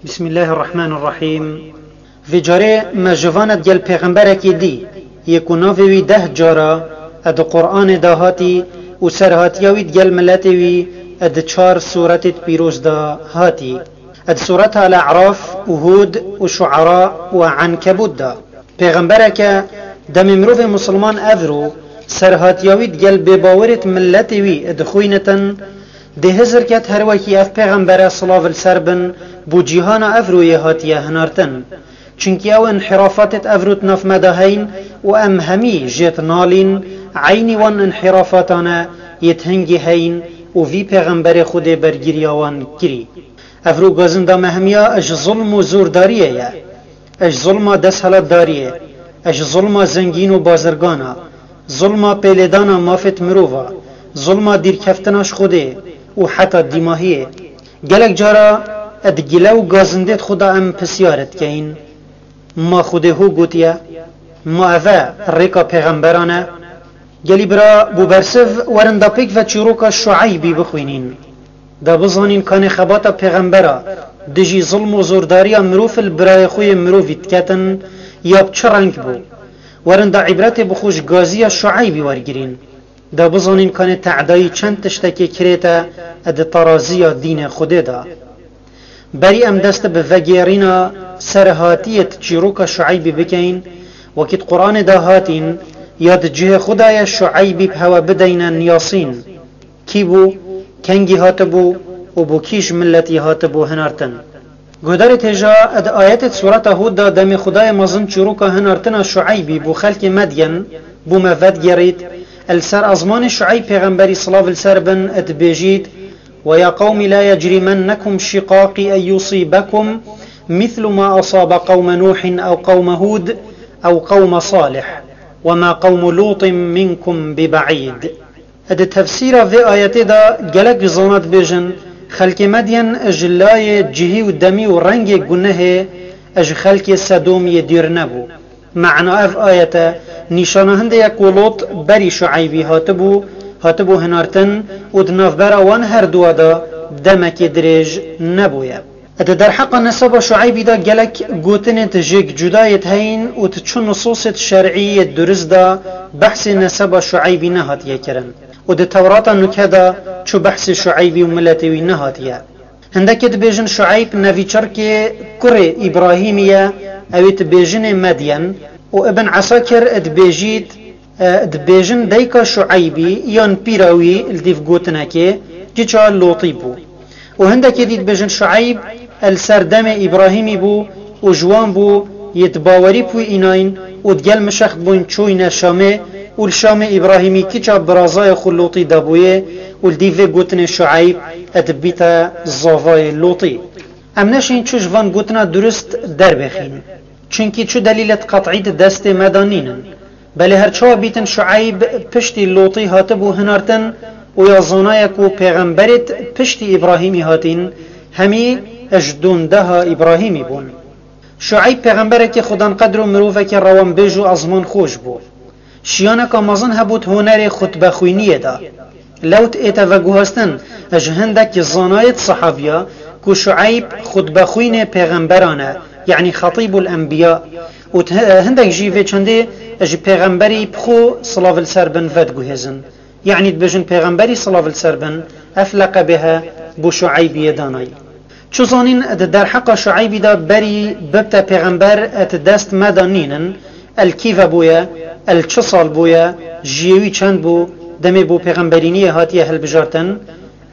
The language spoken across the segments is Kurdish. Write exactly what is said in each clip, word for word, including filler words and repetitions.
Bismillahirrahmanirrahîm. Vê carê me ji van e digel pêxemberekî dî, yê ku navê wî deh cara e di Qur'anê de hatî û serhatiya wî digel miletê wî e di çar sûretêt pîroz de hatî. E di sûreta El-E'raf û Hûd û Şu'era û Enkebût de. Pêxembereke demê mirovê misilman evro serhatiya wî digel bêbawerêt miletê wî dixwînitin, dê hizir ket her wekî ev pêxembere silav li ser bin bo cîhana evroyê hatiye hinartin. Çunkî ew inhîrafatêt evro di nav me de heyn û em hemî jêt nalîn, eynî wan inhîrafatan e yêt hingî heyn û vî pêxemberê Xwedê bergiriya wan kirî. Evro gazinda me hemiya ji zulm û zordariyê ye. Ji zulma desthilatdariyê, ji zulma zengîn û bazirgana, zulma pêlêdana mafêt mirova, zulma dîrkeftina ji Xwedê û heta dîmahiyê. Gelek cara di gile û gazindêt xwe de em pisyar dikeyin, ma Xwedê hû gotiye? Ma ev e rêka pêxemberan e? Gelî bira, bo bersiv werin da pêk ve çîroka Şueybî bixwînîn. Da bizanîn kanê xebata pêxembera dijî zilm û zordariya mirov li birayê xwe yê mirovî diketin ya bi çi reng bû. Werin da îbretê bi xwe ji gaziya Şueybî wergirîn. Da bizanîn kanê te'dayî çend tiştekê kirête di teraziya dînê Xwedê de. Berî em dest bi vegêrîna serhatiyê di çîroka Şueybî bikeyin, wekî di Quranê de hatîn, ya di cihê xwe de ye Şueybî bi hewe bideyne Niyasîn. Kî bû, kengî hatibû û bo kî ji miletî hatibû hinartin? Guhdarê têja di ayetê di sureta Hûd de demê Xwedayê mezin çîroka hinartina Şueybî bo xelkê Medyen bo me vedigêrît, li ser ezmanê Şueyb pêxemberî silav li ser bin dibêjît, ويا قوم لا يجرمنكم شقاقي أن يصيبكم مثل ما أصاب قوم نوح أو قوم هود أو قوم صالح وما قوم لوط منكم ببعيد. Di tefsîra vê ayetê de gelek zana dibêjin, xelkê Medyen ji layê cihî û demî û rengê gunehê ji xelkê Sedom yê dûr nebû. Mena ev ayet e, nîşana hindê ye ku Lot berî Şueybî hatibû, hatibû hinartin û di navbera wan her dua de demekê dirêj nebûye. Di derheqa neseba Şueybî de gelek gotinêt jêk cudayêt heyîn û di çi nusûsêt şer'î yê durist de behsê neseba Şueybî nehatiye kirin û di Tewrata Nûke de çi behsê Şueybî û miletê wî nehatiye. Hindekê dibêjin Şueyb nevîçirkê kurê Îbrahîmî ye, ew ê di bêjinê Medyen û Ibn Esakir dibêjît, e, dibêjin dayika Şueybî yan pîra wî li dîv gotinekê kiça Lotî bû. Û hindekê dî dibêjin Şueyb li ser demê Îbrahîmî bû û ji wan bû yê di bawerî bi wî înayn û digel mişext bûn çûyne Şamê û li Şamê Îbrahîmî kiça birazayê xwe Lotî dabûyê û li dîv vê gotinê Şueyb dibîte zavayê Lotî. Em neşîn çi ji van gotina durist derbêxîn. Çunkî çi delîlet qet'î di destê me de nînin. Belê her çawa bîtin Şueyb piştî Lotî hatibû hinartin û ya zanaye ku pêxemberêt piştî Îbrahîmî hatîn, hemî ji dondeha Îbrahîmî bûn. Şueyb pêxemberekî xudanqedr û mirovekî rewanbêj û ezmanxweş bû. Şiyaneka mezin hebû di hunerê xutbexwîniyê de. Lewt ête veguhastin ji hindek zanayêt sehabiya ku Şueyb xutbexwînê pêxemberan e, yanî xetîbul enbiya, û di hi-, hindek jî vê çendê ji pêxemberî bi xwe silav li ser bin vediguhêzin. Yanî dibêjin pêxemberî silav li ser bin, ev leqebê he bo Şueybiyê danayî. Çi zanîn di derheqa Şueybî de berî bibte pêxember di dest me de nînin, el kî ve bûye, el çi sal bûye, jiyê wî çend bû, demê bo pêxemberîniyê hatiye hilbijartin,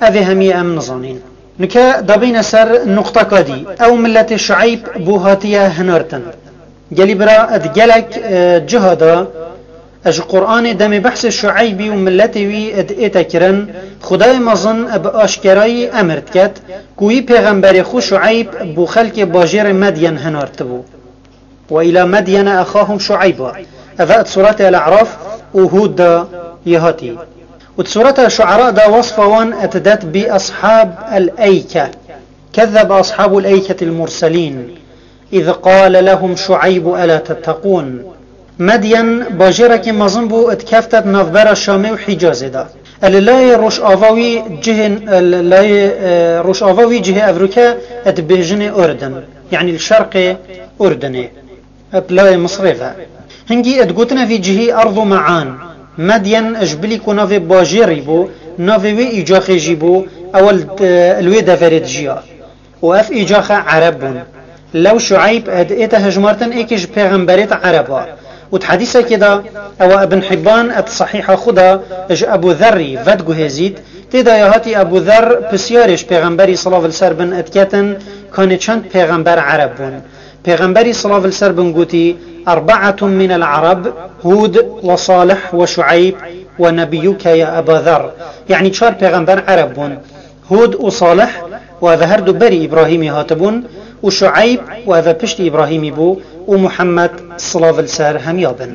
ev ê hemî em nizanîn. Nike dabîne ser nuqteka dî, ew miletê Şueyb bo hatiye hinartin. Gelî bira, di gelek, e, ciha de ji Qur'anê demê behsê Şueybî û miletê wî di ête kirin, Xwedayê mezin bi aşkerayî emir diket ku wî pêxemberê xwe Şueyb bo xelkê bajêrê Medyen hinartibû. وإلى مدين أخاهم شعيبا. Ev e di sureta El-E'raf û Hûd de yê hatî. Û di sureta Şu'era de wesfa wan didet bi أصحاب الأيكة. كذب أصحاب الأيكة المرسلين. إذ قال لهم شعيب ألا تتقون. Medyen bajêrekî mezin bû, dikefte di navbera Şamê û Hîcazê de. E, li layê rojava wî cihê, e, li layê, e, rojava wî cihê evrûke, e, dibêjinê Urdun. Yanî li şerqê Urdunê. E, bi layê Misrê ve. Hingî, e, digotin evî cihî Erdu Me'an. Medyen, e, ji bilî ku navê bajêrî bû, navê wê îcaxê jî bû, ew li, e, li wê deverê dijiya. Û ev îcaxe Ereb bûn. Lew Şueyb, e, diête hejmartin êkê ji pêxemberê te Ereba. Û di hedîsekê de, ewa Ibn Hibban, e, di Sehîha xwe de ji Ebû Zerrî vediguhêzît, tê de ya hatî Ebû Zer pisyarê ji pêxemberî, silav li ser bin, e, diketin, kanê çend pêxember Ereb bûn. Pêxemberî, silav li ser bin, gotî, "Erbaetun minel Ereb, Hûd we Salih we Şueyb we nebiyuke ya Eba Zer." Yanî çar pêxember Ereb bûn. Hûd û Salih, û ev her du berî Îbrahîmî hatibûn, û Şueyb, û ev piştî Îbrahîmî bû, û Muhammed, silav li ser hemiya bin.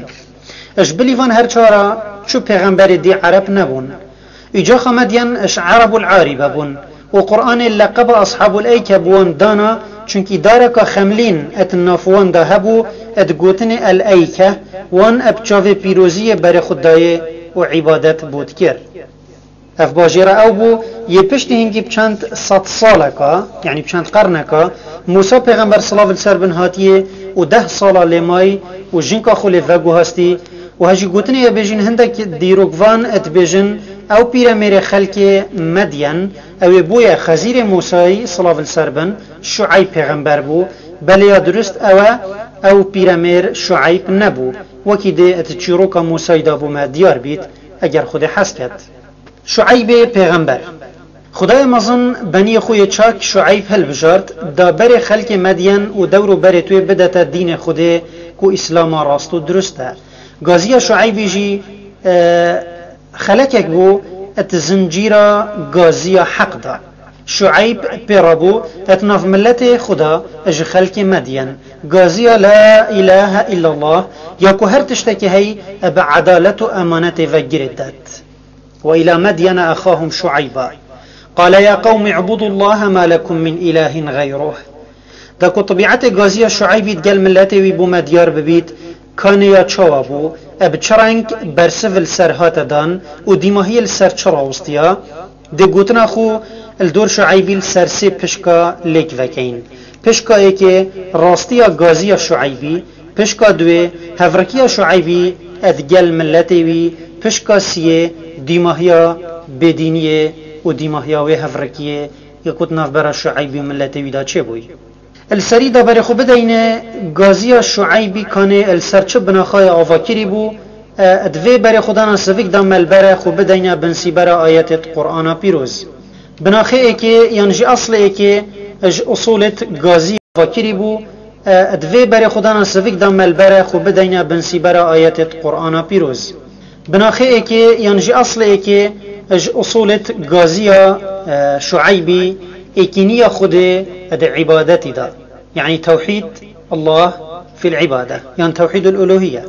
Ji bilî van her çara çu pêxemberê dî Ereb nebûn. Îcaxa Medyen ji Erebul Aribe bûn, û Qur'anê leqeba Ashabul Eyke bi wan dana, çunkî dareka xemlîn et nav wan de hebû, et gotinê El Eyke, wan eb çavê pîroziyê berê xwe dayê û îbadet bû dikir. Ev bajêre ew bû, yê piştî hingî bi çend sed saleka, yanî bi çend qerneka, Mûsa pêxember, silav li ser bin, hatiyê û deh sala lê may û jinka xwe lê veguhastî, û hejî gotinê ye bêjin hindek dîrokvan dibêjin, ew pîremêrê xelkê Medyen, ew ê bûye xezîrê Mûsayî, silav li ser bin, Şueyb pêxember bû, belê ya dirust ew e, ew pîremêr Şueyb nebû, wekî dê di çîroka Mûsayî de bo me diyar bît, eger Xwedê hez ket. Şueybê pêxember. Xwedayê mezin beniyê xwe yê çak Şueyb hilbijart, da berê xelkê Medyen û dewr û berê tuê bidete dînê Xwedê ku Îslama rast û dirust e. Gaziya Şueybî jî, e, xelekek bû, et zincîra gaziya heq da. Şueyb pê re bû, et nav miletê xwe da ji xelkê Medyen. Gaziya la îlahe illallah, ya ku her tiştekî hey, e, bi edalet û emanetê ve girê det. وإلى مدين أخاهم شعيبا قال يا قوم اعبدوا الله ما لكم من إله غيره. Da ku tebîetê gaziya Şueybî digel miletê wî bo me diyar bibît, kanê ya çawa bû, e bi çi reng bersiv li ser hate dan û dîmahiyê li ser çi rawistiya, dê gotina xwe li dor Şueybî li ser sê pişka lêk vekeyin. Pişka êkê, rastiya gaziya Şueybî, pişka duê, hevrikiya Şueybî, e, digel miletê wî, pişka siyê, dîmahiya bêdîniyê û dîmahiya wê hevrikiyê, ya ku di navbera Şueybî û miletê wî de çêbûyî. Li serî de berê xwe bideyne, gaziya Şueybî kanê li ser çi binaxayê avakirî bû, e, di vê berê xwe dana sivik de me li bere xwe bideyne binsîbera ayetê di Qur'ana pîroz. Binaxê êkê yan jî eslê êkê ji usulêt gazî avakirî bû, e, di vê berê xwe dana sivik de me li bere xwe bideyne binsîbera ayetêt Qur'ana pîroz. Binaxê êkê yan jî eslê êkê ji usulêt gaziya, e, Şueybî êkîniya Xwedê di îbadetî de. Yanî tewhîd Allah fil îbade, yan tewhîdul uluhiye.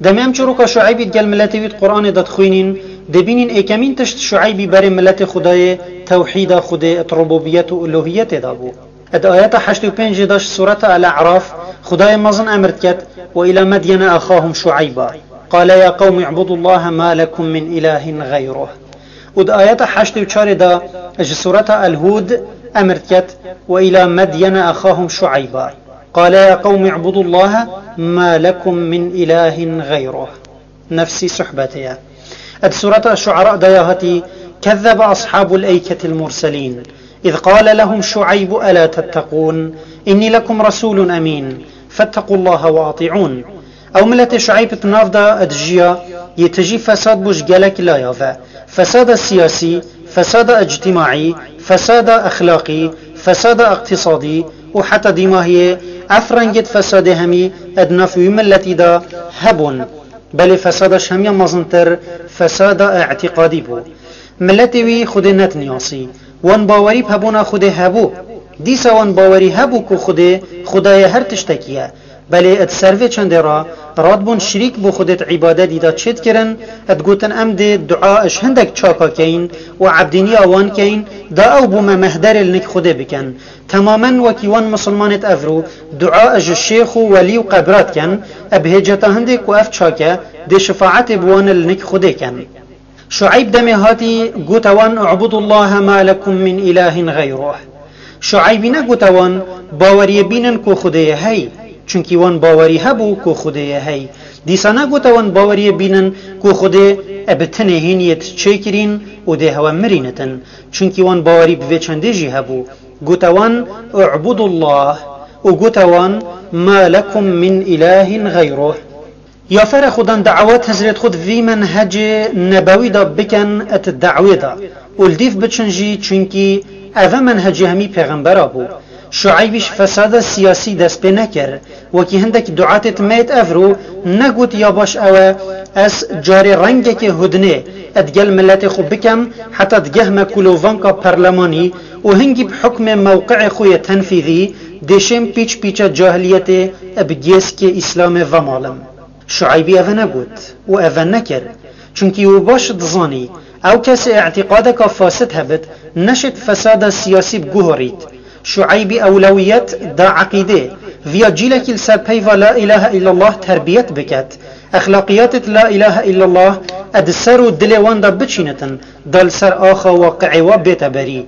Demê em çîroka Şueybî digel miletê wî di Qur'anê de dixwînîn, dibînîn êkemîn tişt Şueybî berê miletê Xwedayê tewhîda Xwedê di rububiyet û uluhiyetê de bû. Di ayeta heştê û pêncê de ji Sureta El-E'raf, Xwedayê mezin emir diket, "Ve ila Medyene axahum Şueyba. Qale ya qewmi i'budullaha ma lekum min ilahin gayruh." Û di ayeta heştê û çarê de ji Sureta El-Hûd emir diket, "Ve ila Medyene axahum Şueyba. Qale ya qewmi i'budullaha ma lekum min ilahin gayruh." Nefsî suhbetê ye. Di Sureta Şuara de ya hatî, "Kezzebe ashabul eyketil murselîn, iz qale lehum Şueybu ela tetteqûn, inni lekum resulun emîn, fettequllaha ve ati'ûn." Ew miletê Şueyb di nav de dijiya, yê tijî fesad bû ji gelek laya ve. Fesada siyasî, fesada ictîmaî, fesada exlaqî, fesada iqtîsadî û heta dîmahiyê ev rengêt fesadê hemî di nav wî miletî de hebûn. Belê fesada ji hemiya mezintir fesada îtîqadî bû. Miletê wî Xwedê nediniyasî. Wan bawerî bi hebûna Xwedê hebû. Dîsa wan bawerî hebû ku Xwedê Xwedayê her tiştekî ye. Belê di ser vê çendê re radibûn şirîk bo Xwedê di îbadetî de çêdikirin, digotin, "Em dê dua ji hindek çaka keyin û ebdîniya wan keyin, da ew bo me mehderê li nik Xwedê bikin." Temamen wekî wan misilmanêt evro dua ji şêx û welî û qebra dikin, bi hêceta hindê ku ev çak e, dê şefaetê bi wan li nik Xwedê kin. Şueyb demê hatî gote wan, "U'budullaha ma lekum min ilahin gayruh." Şueybî negote wan, "Baweriyê bînin ku Xwedê ye hey." Çunkî wan bawerî hebû ku Xwedê ye hey. Dîsa negote wan, "Baweriyê bînin ku Xwedê e bi tinê hîn yê çêkirîn û dê hewe mirînitin." Çunkî wan bawerî bi vê çendê jî hebû. Gote wan, "U'budullah." Û gote wan, "Ma lekum min ilahin gayruh." Ya fere xwe dan dawet hizrêt xwe di vî menhecê nebewî de bikin et dawê de û li dîv biçin jî, çunkî eve menhecê hemî pêxembera bû. Şueybî ji fesada siyasî dest pê nekir. Wekî hindek duatêt me yêt evro negot, "Ya baş ew e ez carê rengekê hudnê et gel miletê xwe bikem, heta digeh me kulovanka perlemanî û hingî bi hukmê mewqi'ê xwe yê tenfîzî dêşêm pîç pîça cahiliyetê bi gêskê Îslamê vemalim." Şueybî eve negot û eve nekir. Çunkî wî baş dizanî, ew kesê îtîqadeka fasid hebit, neşêt fesada siyasî biguhorît. Şueybî ewlewiyet da eqîdê. Viya cîlekî li ser peyva la ilahe illallah terbiyet biket. Exlaqiyatêt la ilahe illallah e di ser û dilê wan de biçînitin, da li ser axa waqi'ê wa bête berî.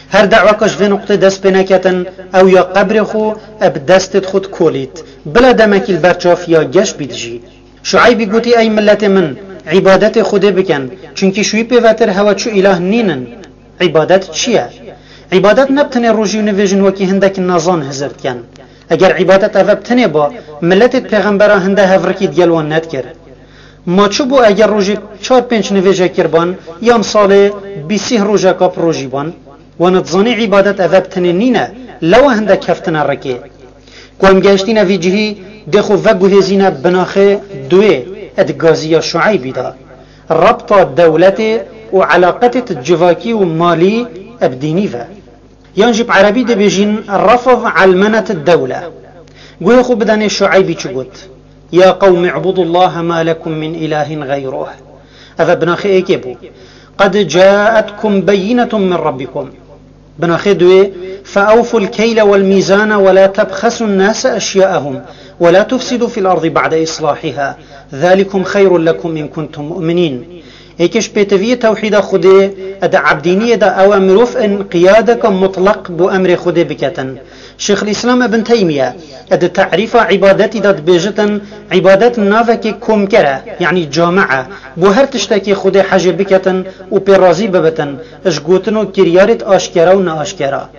Her daweka ji vê nuqtê dest pê neketin, ew ya qebrê xwe e bi destêt xwe dikolît, bila demekî li ber çav ya geş bît jî. Şueybî gotî, "Ey miletê min, îbadetê Xwedê bikin, çunkî ji wî pêvetir hewe çu îlah nînin." Îbadet çi ye? Îbadet ne bi tenê rojî û nivêjin wekî hindek nezan hizir dikin. Eger îbadet eve bi tenê ba, miletêt pêxembera hinde hevrikî digel wan nedikir. Ma çi bû eger rojê çar pênc nivêje kirban, yan salê bîsîh rojeka bi rojî ban? Wana dizanî îbadet eve bi tenê nîne, lewa hinde keftine rikê. Ku em gehiştîne vî cihî, dê xwe veguhêzîne binaxê duê ed gaziya Şueybî de. Rabta dewletê û elaqetêt civakî û malî eb dînî ve. Yan jî bi erebî dibêjin, "Refd elmenet dewle." Guhê xwe bidanê Şueybî çi got. "Ya qewm i'budullaha ma lekum min ilahin gayruh." Eve binaxê êkê bû. "Qed caetkum beyinetun min rabbikum." Binaxê duê, "Fe awful keyle wel mîzane we la tebxesun nase eşyaehum we la tufsidu fil ardi ba'de islahiha. Zalikum xeyrun lekum in kuntum mu'minin." Êkê ji pêtiviyê tewhîda Xwedê, ed ebdîniyê de ew e mirov in qiyadeka mutlaq bo emrê Xwedê biketin. Şêxul Îslam Ibn Teymiye, ed di terîfa îbadetî de dibêjitin, îbadet navekê komker e, yanî cami e, bo her tiştekê Xwedê hejê biketin û pê razî bibitin, ji gotin û kiryarêt aşkera û neaşkera.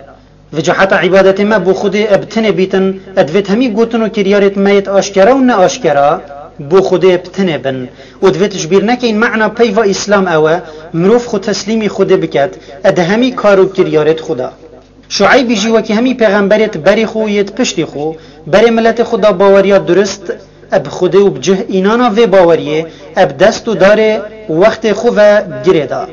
Vêca heta îbadetê me bo Xwedê e bi tinê bîtin, e divêt hemî gotin û kiryarêt me yêt aşkera û neaşkera bo Xwedê e bi tinê bin. Û divêt ji bîr nekeyn mena peyva Îslam ew e, mirov xwe teslîmî Xwedê biket, e di hemî kar û kiryarêt xwe de. Şueybî jî wekî hemî pêxemberêt berî xwe yêt piştî xwe, berê miletê xwe da baweriya durist, e bi Xwedê û bi cih înana vê baweriyê, e bi dest û darê wextê xwe ve girê da.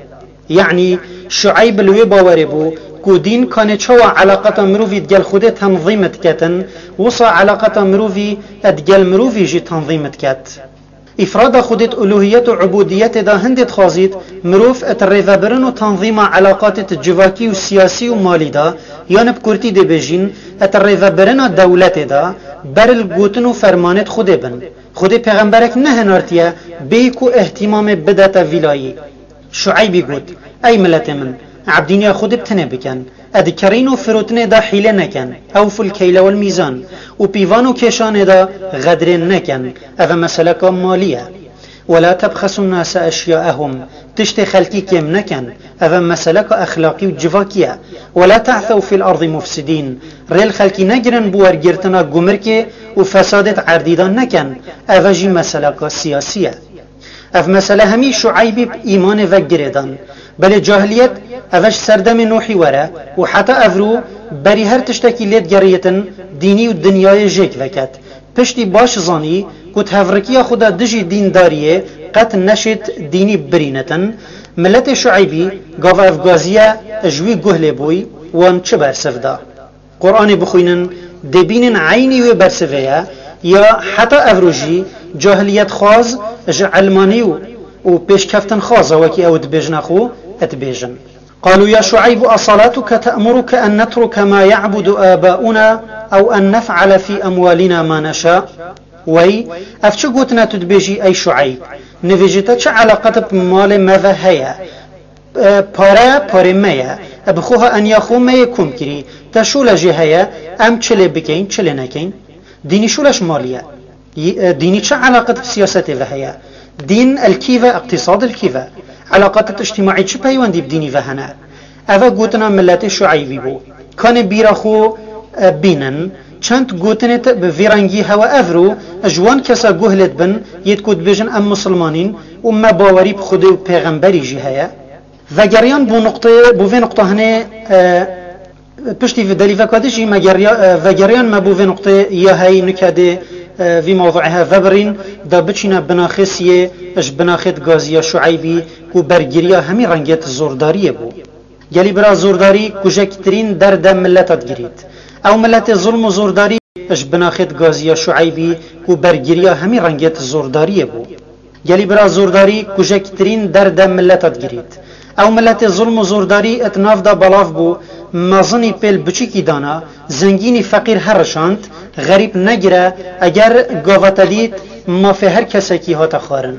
Yanî Şueyb li wê bawerê bû ku dîn kanê çawa eleqeta mirovî digel Xwedê tenzîm diketin, wisa eleqeta mirovî digel mirovî jî tenzîm diket. Îfrada Xwedê di uluhiyet û ubudiyetê de hindê dixwazît, mirov di rêvebirin û tenzîma eleqatêt civakî û siyasî û malî de, yan bi kurtî dê bêjîn, di rêvebirina dewletê de, ber li gotin û fermanêt Xwedê bin. Xwedê pêxemberek nehinartiye bêyî ku îhtîmamê bidete vî layî. Şueybî got, "Ey miletê min, ebdîniya Xwedê bi tenê bikin. E di kerîn û firotinê de hîlê nekin. Ewful keyle wel mîzan. Û pîvan û kêşanê de xedrê nekin. Ev e meseleka malî ye. Wela tebxesun nase eşyaehum. Tiştê xelkî kêm nekin. Ev e meseleka exlaqî û civakî ye. Wela te'thew fil ardî mufsidîn. Rê li xelkî negirin bi wergirtina gumirkê û fesadêt erdî de nekin. Ev e jî meseleka siyasî ye." Ev mesele hemî Şueybî bi îmanê ve girêdan. Belê cahiliyet, ev e ji serdemê Nuhî were û heta evro berî her tiştekî lê digeriyêtin, dînî û dinyayê jêk veket. Piştî baş zanî ku di hevrikiya xwe de dijî dîndariyê qet neşêt dînî birînitin. Miletê Şueybî gava ev gaziye ji wî guh lê bûy, wan çi bersiv da? Quranê bixwînin, dê bînin eynî wê bersivê ye, ya heta evro jî cahiliyetxwaz ji elmanî û, û pêşkeftinxwaza wekî ew dibêjine xwe, dibêjin. قالوا يا شعيب أصلاتك تأمرك أن نترك ما يعبد آباؤنا أو أن نفعل في أموالنا ما نشاء؟ Wey, ev çi gotina tu dibêjî ey Şueyb? Nivêjê te çi eleqet bi malê me ve heye? E, pare, parê me ye. E, bi xwe ha eniya xwe me yê kom kirî. Te şûle jê heye, em çi lê bikeyn, çi lê nekeyn? Dînî şûle ji malî ye. Y-, e, dînî çi eleqet bi siyasetê ve heye? Dîn el kî ve, iqtîsad el kî ve? Eleqet îctîmaî çi peywendî bi dînî ve hene? Eve gotina miletê Şueybî bû. Kanê bîra xwe, e, bînin. Çend gotinê te bi vî rengî hewe evro, ji wan kesa guh lê dibin, yêd ku dibêjin em misilmanîn û me bawerî bi Xwedê û pêxemberî jî heye. Vegeriyan bo nuqtê, bo vê nuqta hinê, e, piştî vê delîveka dî jî me geriya, e, vegeriyan me bo vê nuqtê ya hey nuke dê, e, vî mewduê he vebirîn, da biçîne binaxê siyê, ji binaxê gaziya Şueybî ku bergiriya hemî rengêt zordariyê bû. Gelî bira zordarî kujektirîn derde mileta digirît. Ew miletê zulm û zordarî ji binaxêt gaziya Şueybî ku bergiriya hemî rengêt zordariyê bû. Gelî bira zordarî kujektirîn derde mileta digirît. Ew miletê zulm û zordarî et nav da belav bû, mezinî pêl biçîkî dana, zengînî feqîr herişand, xerîb negire, eger gava te dît, mafê her kesekî hate xwarin.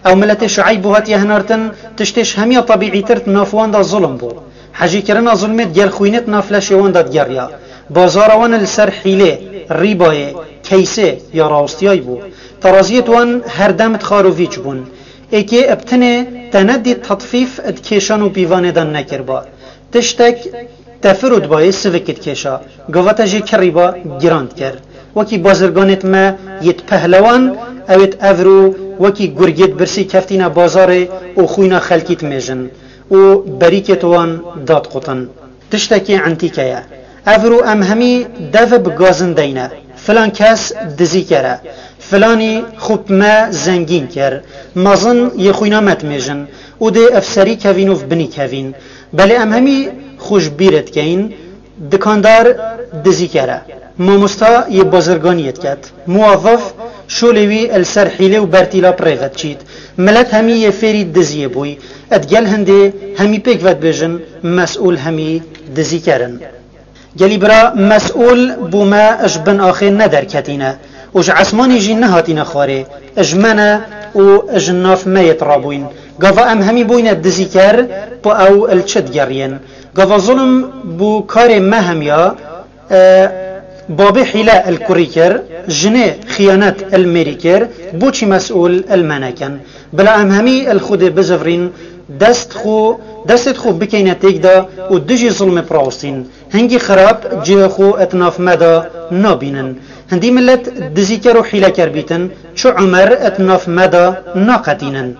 Ew miletê Şueyb bû hatiye hinartin, tiştê ji hemiya tebîîtir di nav wan de zulm bû. Hejîkirina zulmê di gel xwînê di nav leşê wan de digeriya. Bazara wan li ser hîlê, rîbayê, keysê ya rawestiyay bû. Teraziyêt wan her dem di xar û vîç bûn. Êkê bi tinê te nedît tetfîf di kêşan û pîvanê de nekiriba. Tiştek tefir û dibayê sivikî dikêşa. Gava te jê kirîba giran dikir. Wekî bazirganêt me yêt pehlewan, ewêt evro wekî gurgêt birsî keftîne bazarê û xwîna xelkî dimêjin û berîkêt wan dadiqutin. Tiştekî entîke ye. Evro em hemî dev bi gazin deyne. Filan kes dizîker e. Filanî xwe bi me zengîn kir. Mezin yê xwîna me dimêjin û dê ev serî kevîn û binî kevîn. Belê em hemî xwe ji bîrê dikeyin, dikandar dizîker e. Mamosta yê bazirganiyê diket. Muwazif şolê wî li ser hîlê û bertîla pirê ve diçît. Milet hemî yê fêrî diziyê bûyî. Di gel hindê hemî pêk ve dibêjin, mesûl hemî dizîker in. Gelî bira, mesûl bo me ji bin axê nederketîne û ji esmanî jî nehatîne xwarê. Ji me ne û ji nav me yêt rabûyn. Gava em hemî bûyne dizîker, po ew li çi digeriyên? Gava zulm bo karê me hemiya, e, babê hîle li kurî kir, jinê xiyanet li mêrî kir, boçî mesûl li me nekin? Bila em hemî li Xwedê bizivirîn, dest xwe, destê xwe bikeyne têk de û dijî zulmê birawestîn. Hingî xirab cihê xwe di nav me de nabînin. Hindî milet dizîker û hîleker bîtin, çi Umer di nav me de naqetînin.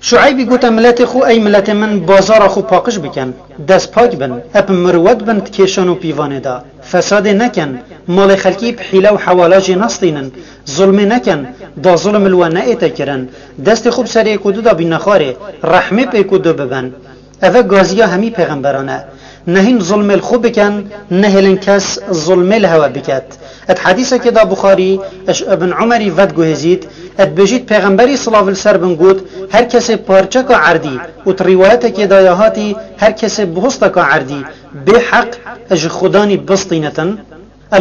Şueybî gote miletê xwe, ey miletê min, bazara xwe paqij bikin, dest pak bin, ep mirwet bin di kêşan û pîvanê de, fesadê nekin, malê xelkî bi hîle û hewala jê nastînin, zulmê nekin, da zulm li we neête kirin, destê xwe bi serê êk û du de bîne xwarê, rehmê bi êk û du bibin. Eve gaziya hemî pêxemberan e. Nehîn zulmê li xwe bikin, nehêlin kes zulmê li hewe biket. Di hedîsekê de Buxarî ji Ibn Umerî vediguhêzît, dibêjît, Pêxemberî silav li ser bin got, her kesê parçeka erdî û di rîwayetekê de ya hatî, her kesê bihosteka erdî bê heq ji Xudanî bistînitin,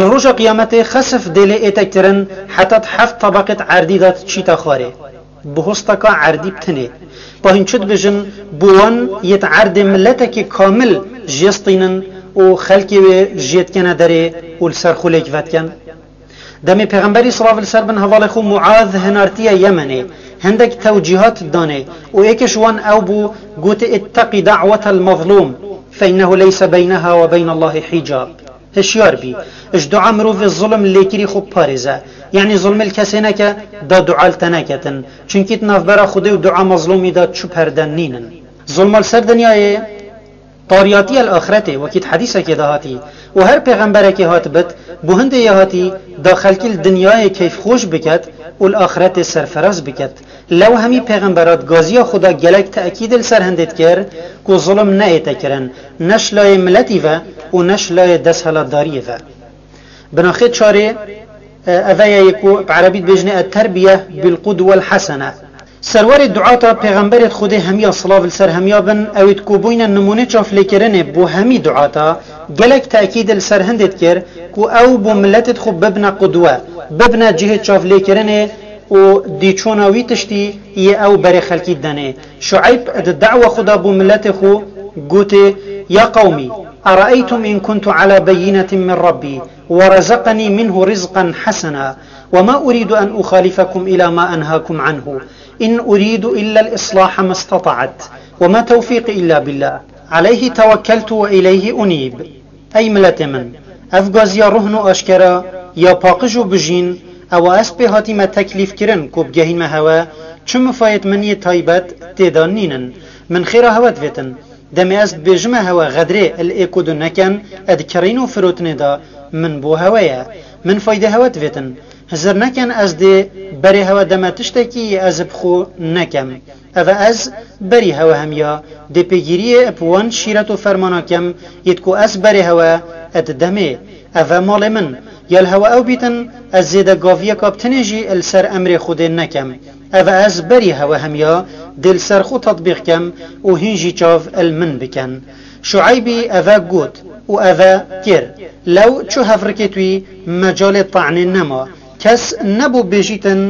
li roja qiyametê xesif dê lê ête kirin heta di heft tebeqêt erdî de diçîte xwarê. Bihosteka erdî bi tinê. Pa hîn çi dibêjin, bo wan yêt erdê miletekê kamil jê stînin û xelkê wê jê dikene derê û li ser xwe lêk vedikin? Demê Pêxemberî silav li ser bin hevalê xwe Muaz hinartiye Yemenê, hindek tewcîhat danê û êkê ji wan ew bû, gotê, "Ittaqî da'wetel mezlûm, fe innehu leyse beyneha we beynellahî hîcab." Hişyar bî. Ji dua mirovê zulm lêkirî xwe biparêze. Yanî zulmê li kesê neke, da dua li te neketin. Çunkî di navbera Xwedê û dua mezlûmî de çi perde nînin. Zulma li ser dinyayê tariyatiye li axretê, wekî di hedîsekê de hatî. Û her pêxemberekê hatibit, bo hindê ya hatî, da xelkî li dinyayê keyfxweş biket û li axretê serferaz biket. Lew hemî pêxembera di gaziya xwe de gelek tekîd li ser hindê dikir ku zulm neête kirin, ne ji layê miletî ve û ne ji layê desthilatdariyê ve. Binaxê çarê, e, eve ye yê ku bi erebî dibêjinê et-terbiye bil qudwel hesene. Serwerê duata pêxemberêt Xwedê hemiya silav li ser hemiya bin, ew êt ku bûyne nimûnê çavlêkirinê bo hemî duata, gelek tekîd li ser hindêt kir ku ew bo miletêt xwe bibne qudwe, bibne cihê çavlêkirinê û dîçona wî tiştî yê ew berê xelkî denê. Şueyb di da'wa xwe de bo miletê xwe gotê: "Ya qewmî, أرأيتم إن كنت على بينة من ربي ورزقني منه رزقا حسنا وما أريد أن أخالفكم إلى ما أنهاكم عنه إن أريد إلا الإصلاح ما استطعت وما توفيقي إلا بالله عليه توكلت وإليه أنيب." Ey miletê min, ev gaziya ruhn û aşkera ya paqij û bijîn, ewa ez pê hatîme teklîfkirin ku bigehînme hewe, çi mifayêt min yê taybet tê de nînin. Min xêra hewe divêtin. Demê ez dibêjime hewe xedrê li ê ku du neken, ed kerîn û firotinê de min bo hewe ye. Min faydê hewe divêtin. Hizir nekin ez dê berê hewe deme tiştekî yê ez bi xwe nekem. Eve ez berî hewe hemiya, dê pêgîriyê bi wan şîret û fermana kem, yêt ku ez berê hewe ed demê. Eve malê min, ya li hewe ew bîtin, ez zêde gaviyeka bi tinê jî li ser emrê Xwedê nekem. Eve ez berî hewe hemiya, dê li ser xwe tetbîq kem û hîn jî çav li min bikin. Şueybî eve got û eve kir. Lew çu hevrikêt wî mecalê tanê nema. Kes nebû bêjîtin,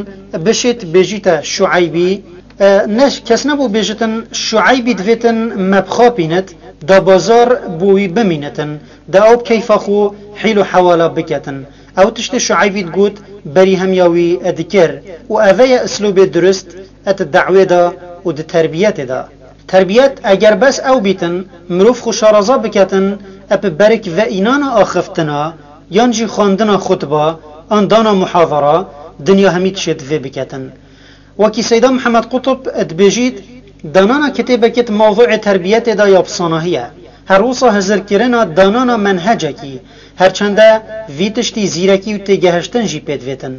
bişêt bêjîte Şueybî, e, ne, kes nebû bêjitin Şueybî divêtin me bixapînit, da bazar bo wî bimînitin, da ew bi keyfa xwe hîl û hewala biketin. Ew tiştê Şueybî digot, berî hemiya wî dikir û eve ye islûbê durist et da'wê de û di terbiyetê de. Terbiyet eger bes ew bîtin, mirov xwe şaraza biketin, ep berik ve înana axiftina, yan jî xwendina xutba, an dana muhavara, dinya hemî tişêt vê biketin. Wekî Seyda Mihemed Qutb dibêjît, danana kitêbekê di mewduê terbiyetê de ya bi sanahî ye. Her wisa hizirkirina danana menhecekî, her çende vî tiştî zîrekî û têgehiştin jî pê divêtin.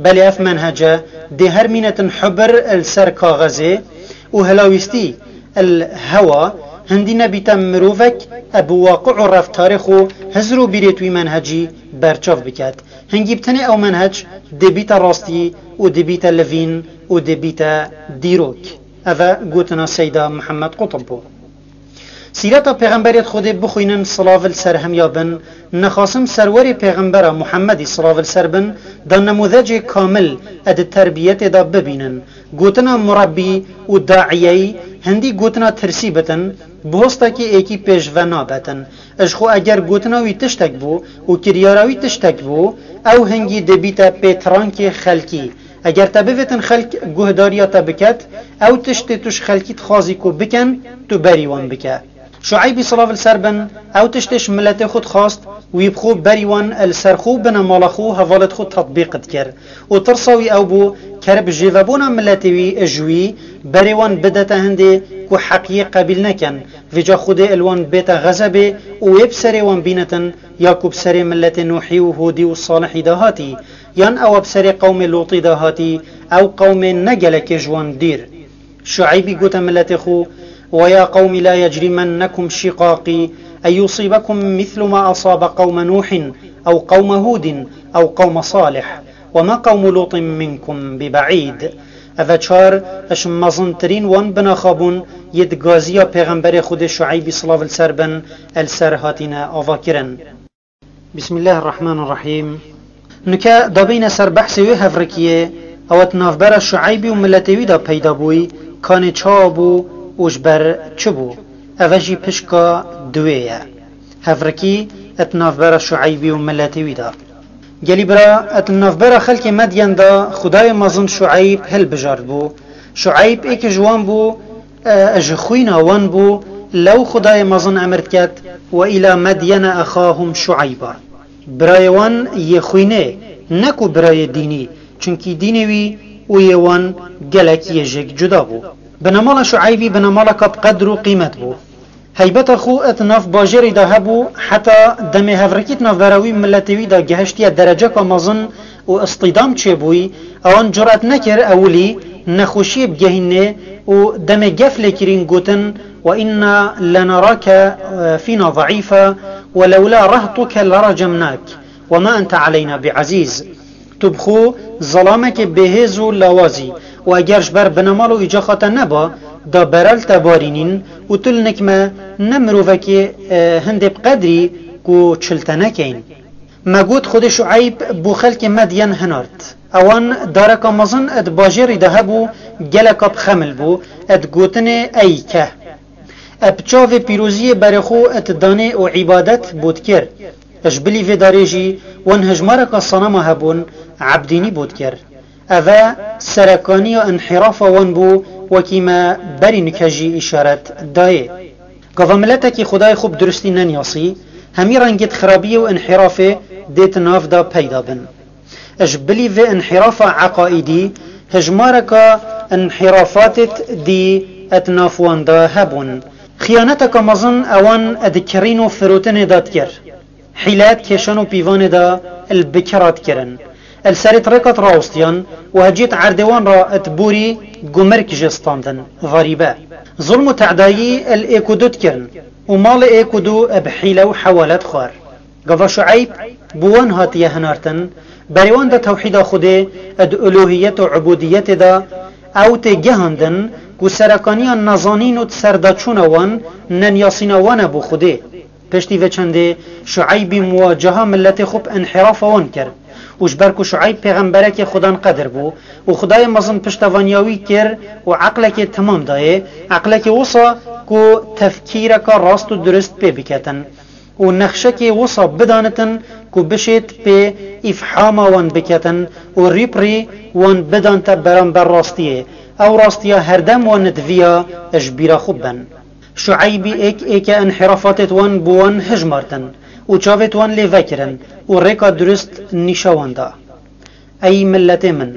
Belê ev menhece dê her mînetin hubir li ser kaxezê û hilawîstî li hewa hindî nebîte mirovek e bi waqi û reftarê xwe hizir û bîrêt wî menhecî berçav biket. Hingî bi tenê ew menhec dê bîte rastî û dê bîte livîn û dê bîte dîrok. Eve gotina Seyda Mihemed Qutb bû. Sîreta Pêxemberêt Xwedê bixwînin, silav li ser hemiya bin, nexasim serwerê Pêxembera Muhemmedî, silav li ser bin, da nemûzecê kamil e di terbiyetê de bibînin. Gotina murebbî û daiyeyî hindî gotina tirsî bitin, bi hostekî êkî pêş ve nabetin. Ji xwe eger gotina wî tiştek bû û kiryara wî tiştek bû, ew hingî dê bîte pêtirankê xelkî. Eger te bivêtin xelk guhdariya te biket, ew tiştê tu ji xelkî dixwazî ku bikin, tu berî wan bike. Şueybî, silav li ser bin, ew tiştê ji miletê xwe dixwast, wî bi xwe berî wan li ser xwe û binemala xwe û hevalêt xwe tetbîq dikir. Û tirsa wî ew bû, ker bi jêvebûna miletê wî ji wî berê wan bidete hindê ku heqiyê qebîl nekin, vêca Xwedê li wan bête xezebê û wê bi serê wan bînitin, ya ku bi serê miletê Nûhî û Hûdî û Salihî de hatî, yan ewa bi serê qewmê Lûtî de hatî, ew qewmê ne gelekê ji wan dîr. Şueybî gote miletê xwe, ويا قوم لا يجرمنكم شقاقي أن يصيبكم مثل ما أصاب قوم نوح أو قوم هود أو قوم صالح وما قوم لوط منكم ببعيد. Eve çar ji mezintirîn wan binaxa bûn yê di gaziya Pêxemberê Xwedê Şueybî, silav li ser bin, li ser hatine avakirin. Bismillahirrahmanirrahîm. Nike da bîne ser behsê wê hevrikiyê, ew di navbera Şueybî û miletê wî de peyda bûyî, kanê çawa bû û ji ber çi bû. Eve jî pişka duwê ye. Hevrikî di navbera Şueybî û miletê wî de. Gelî bira, di navbera xelkê Medyen de Xwedayê mezin Şueyb hilbijartibû. Şueyb êk ji wan bû, e, ji xwîna wan bû, lew Xwedayê mezin emir diket, "وإلى مدين أخاهم شعيبا." Birayê wan yê xwînê, ne ku birayê dînî, çunkî dînê wî û yê wan gelek yê jêk cuda bû. Binemala Şueybî binemaleka bi qedr û qîmet bû. Heybeta xwe di nav bajêrî de hebû, heta demê hevrikî di navbera wî miletê wî de gehiştiye dereceka mezin û îstîdam çêbûyî, ewan curet nekir ewilî nexweşiyê bigehînê û demê gef lê kirîn gotin, "وإنا لنراك فينا ضعيفا ولولا رهطك لرجمناك وما أنت علينا بعزيز." Tu bi xwe zelamekê bêhêz û lawaz î Û eger ji ber binemal û îcaxa te neba, da beral te barînîn û tu li nik me ne mirovekê, e, hindê bi qedrî ku çil te nekeyn. Me got, Xwedê Şueyb bo xelkê Medyen hinart. Ewan dareka mezin di bajêrî de hebû, geleka bi xemil bû, di gotinê Ey Keh. E bi çavê pîroziyê berê xwe di danê û îbadet bo dikir. Ji bilî vê darê jî wan hejmareka sanema hebûn, ebdînî bo dikir. Ev e serekaniya înhîrafa wan bû, wekî me berî nike jî îşaret dayê. Gava miletekî Xwedayê xwe bi durustî neniyasî, hemî rengê xirabiyê û înhîrafê dê di nav de peyda bin. Ji bilî vê înhîrafa eqaîdî, hejmareka înhîrafatêt dî di nav wan de hebûn. Xiyaneteka mezin ewan di kirîn û firotinê de dikir. Hîlet kêşan û pîvanê de li bikira dikirin. Li serê rêka rawistiyan û hecî erdê wan re di borî gumirk jê standin, varîbe. Zulm û tedayî li êk û du dikirin û malê êk û du bi hîle û hewale dixwar. Gava Şueyb bi wan hatiye hinartin, berê wan de tewhîda Xwedê di uluhiyet û ubudiyetê de ew tê gihandin ku serekaniya nezanîn û di serdaçûna wan neniyasîna wan e bo Xwedê. Piştî vê çendê Şueybî muwaceha miletê xwe bi înhîrafa wan kir. Û ji ber ku Şueyb pêxemberekê Xudan qedir bû û Xudayê mezin piştevaniya wî kir û eqlekê temam dayê, eqlekê wisa ku tefkîreka rast û durist pê biketin û nexşekê wisa bidanitin ku bişêt pê îfhama wan biketin û rî bi rî wan bidante beramber rastiyê, ew rastiya herdem wan diviya ji bîra xwe bin. Şueybî êk êke înhîrafatêt wan bo wan hijmartin û çavêt wan lê vekirin û rêka durist nîşa wan da. Ey miletê min,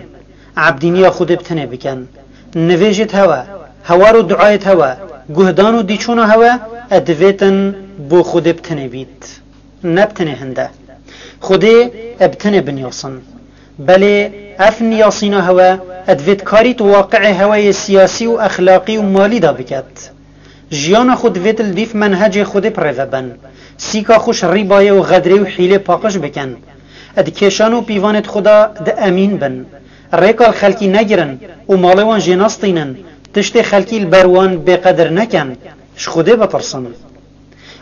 ebdîniya Xwedê bi tenê bikin. Nivêjêt hewe, hewar û duayêt hewe, guhdan û dîçûna hewe, e divêtin bo Xwedê bi tenê bît. Ne bi tenê hinde. Xwedê e bi tenê binyasin. Belê ev niyasîna hewe e divêt karît waqiê heweyê siyasî û exlaqî û malî de biket. Jiyana xwe divêt li dîf menhecê Xwedê bi rê ve bin. Sîka xwe ji rîbayê û xedrê û hîlê paqij bikin. Di kêşan û pîvanêt xwe de di emîn bin. Rêka li xelkî negirin û malê wan jê nestînin. Tiştê xelkî li ber wan bêqedir nekin. Ji Xwedê bitirsin.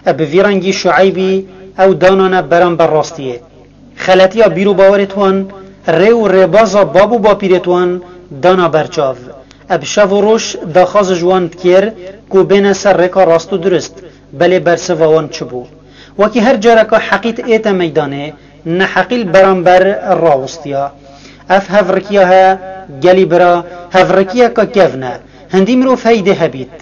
E bi vî rengî Şueybî ew danane beramber rastiyê. Xeletiya bîr û bawerêt wan, rê û rêbaza bab û bapîrêt wan dana berçav. E bi şev û roj daxwaz ji wan dikir ku bêne ser rêka rast û durist, belê bersiva wan çi bû? Wekî her careka heqît ête meydanê, neheqî li beramber rawistiya. Ev hevrikiya he, gelî bira, hevrikiyeka kevn e. Hindî mirov heydê hebît.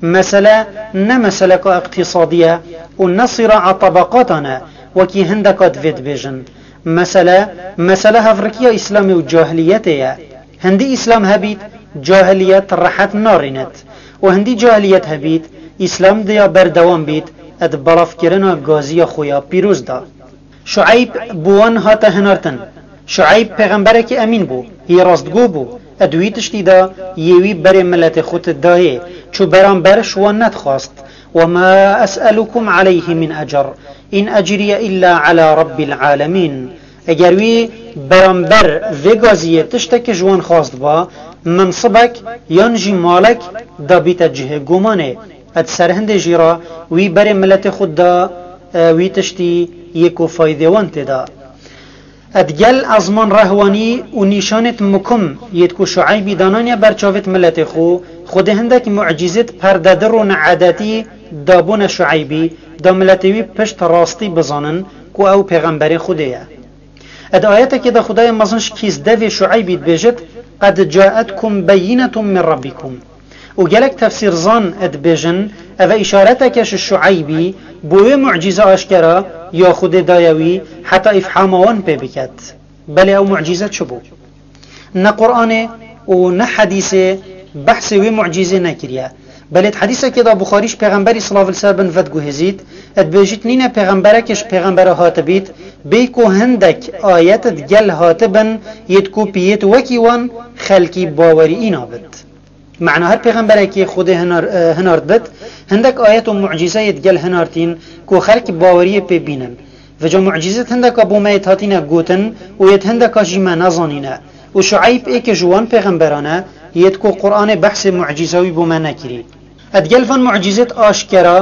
Mesele ne meseleka îqtîsadî ye û ne sîraa tebeqatan e, wekî hindeka divê dibêjin. Mesele, mesele hevrikiya Îslamê û cahiliyetê ye. Hindî Îslam hebît, cahiliyet rehet narînet û hindî cahiliyet hebît, Îslam diya berdewam bît, di belavkirina gaziya xwe ya pîroz de. Şueyb bo wan hate hinartin. Şueyb pêxemberekî emîn bû, yê rastgo bû. Di wî tiştî de yê wî berê miletê xwe ti dayê, çû beramber ji wan nedixwast. "Wema es'elukum aleyhi min ecr, in ecriye illa ala Rabbil alemîn." Eger wî beramber vê gaziyê tiştekî ji wan xwast ba, minsibek yan jî malek da bîte cihê gumanê. Di ser hindê jî re wî berê miletê xwe da, e, wî tiştî yê ku faydê wan tê de. Digel ezman rehwanî û nîşanêt mukim yêt ku Şueybî dananiye ber çavêt miletê xwe, Xwedê hindek mucîzêt perdedir û needetî dabûne Şueybî, da miletê wî pişt rastî bizanin ku ew pêxemberê Xwedê ye. Di ayetekê de Xwedayê mezin ji kîs devê Şueybî dibêjit, "Qed caetkum beyînetun min Rabbikum." Û gelek tefsîrzan dibêjin, ev e îşareteke ji Şueybî bo wê mucîze aşkera ya Xwedê daye wî heta îfhama wan pê biket. Belê ew mucîze çi bû? Ne Qur'anê û ne hedîsê behsê wê mucîzê nekiriye. Belê di hedîsekê de Buxarî ji Pêxemberî silav li ser bin vediguhêzît, dibêjît nîne pêxemberekê ji pêxembera hatibît, bêyî ku hindek ayet digel hatibin, yêt ku piyêt wekî wan xelkî bawerî îna bit. Mena her pêxemberekê Xwedê hinar, e, hinard bit, hindek ayet û mucîzeyê digel hinartîn ku xelk baweriyê pê bînin. Vêca mucîzêt hindeka bo me yêt hatîne gotin û yêt hindeka jî me nezanîne. Û Şueyb êkê ji wan pêxemberan e, yê ku Qur'anê behsê mucîzewî bo me nekirî. Ed gel van mucîzêt aşkera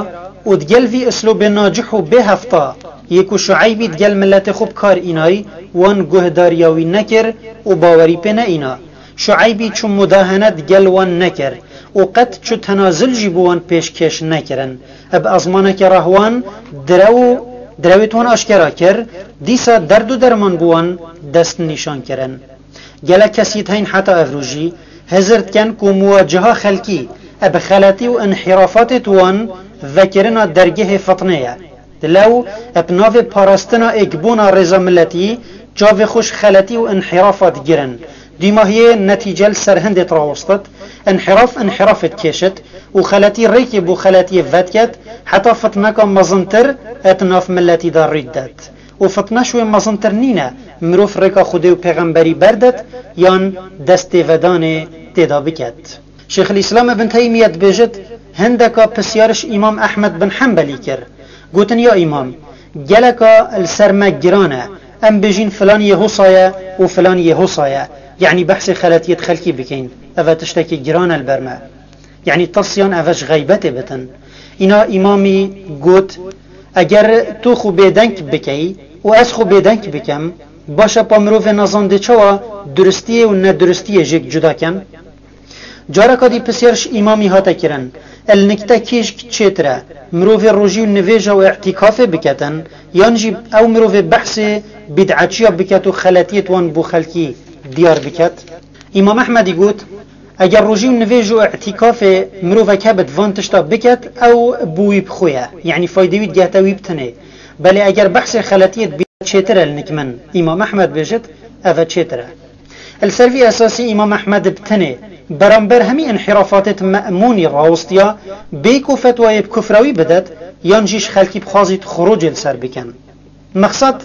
û digel vî islobê nacih û bêhefta yê ku Şueybî digel miletê xwe bi kar înay, wan guhdariya wî nekir û bawerî pê neîna. Şueybî çu mudahene digel wan nekir û qet çu tenazil jî bi wan pêşkêş nekirin. Bi ezmaneke rahwan direw û direwêt wan aşkera kir, dîsa derd û derman bi wan dest nîşan kirin. Gelek kes yê heyn heta evrû jî hizir dikin ku muwaceha xelkî bi xeletî û inhîrafatêt wan vekirina dergehê fitnê ye. Lew bi navê parastina êkbûna rêza miletî çavê xwe ji xeletî û inhîrafa digirin. Dîmahiyê netîce li ser hindê dirawestit, inhîraf inhîrafê dikêşit û xeletî rêkê bo xeletiyê vediket, heta fitneka mezintir di nav miletî de rî didet. Û fitne ji wê mezintir nîne, mirov rêka Xwedê û pêxemberî berdet yan dest têvedanê tê de biket. Şêxil Îslam Ibn Teymîye dibêjit, hindeka pisyar ji Îmam Ehmed bin Hembelî kir. Gotin, ya Îmam, geleka li ser me giran e, em bêjîn filan yê hosa ye û filan yê hosa ye, yanî behsê xeletiyêt xelkî bikeyn. Ev e tiştekî giran e li ber me. Yanî tirsiyan ev e ji xeybetê bitin. Îna Îmamî got, eger tu xwe bêdeng bikey û ez xwe bêdeng bikem, baş e pa mirovê nezan dê çawa duristiyê û neduristiyê jêk cuda ken? Careka dî pisyar ji Îmamî hate kirin, el nikte kîjk çêtir e, mirovê rojî û nivêja û îtîkafê biketin, yan jî ew mirovê behsê bîd'eçiya biket û xeletiyêt wan bo xelkî diyar biket? Îmam Ehmedî got, eger rojî û nivêj û îtîkafê mirovek hebit van tişta biket, ew bo wî bi xwe ye, yanî faydê wî digehte wî bi tinê. Belê eger behsê xeletiyêt bî çêtir e li nik min, Îmam Ehmed bêjit, ev e çêtir e. Li ser vî esasî Îmam Ehmed bi tinê beramber hemî înhîrafatêt Me'mûnî rawistiya, bê ku fetwayê bi kufra wî bidet, yan jî ji xelkî bixwazît xurûcê li ser bikin. Mexsed,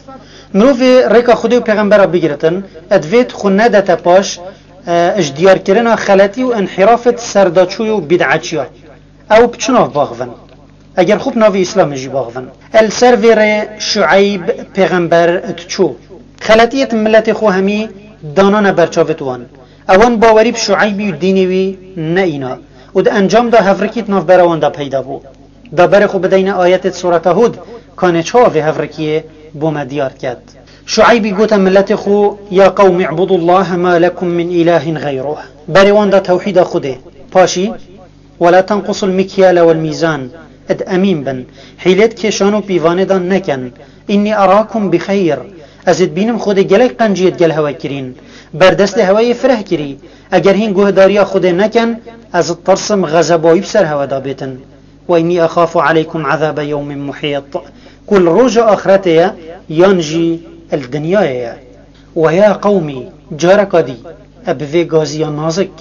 mirovê rêka Xwedê û pêxembera bigiritin, divêt xwe nedete paş, e, ji diyarkirina xeletî û înhîrafêt serdaçûyê û bîd'eçiya. Ew bi çi nav baxivin? Eger xwe bi navê Îslamê jî baxivin. El ser vê rê Şueyb pêxember diçû. Xeletiyêt miletê xwe hemî danane ber çavêt wan. Ewan bawerî bi Şueybî û dînê wî neîna û di encam de hevrikî di navbera wan de peyda bû. Da berê xwe bideyne ayetê di Sureta Hûd, kanê çawa vê hevrikiyê bo me diyar ket. Şueybî gote miletê xwe, ya qewm i'budullahe ma lekum min îlahin xeyruh. Berê wan da tewhîda Xwedê. Paşî, ولا تنقصوا المكيال والميزان، ed emîn bin, hîlêt kêşan û pîvanê de nekin. إني أراكم بخير، ez ê dibînim Xwedê gelek qenciyêt gel hewe kirîn. Berdestê hewe yê fireh kirî. Eger hîn guhdariya Xwedê nekin, ez ditirsim xezeba wî bi ser hewe de bêtin. وإني أخاف عليكم عذاب يوم محيط، ku li roja axretê ye yan jî li dinyayê ye. ويا قوم، careka dî, e bi vê gaziya nazik.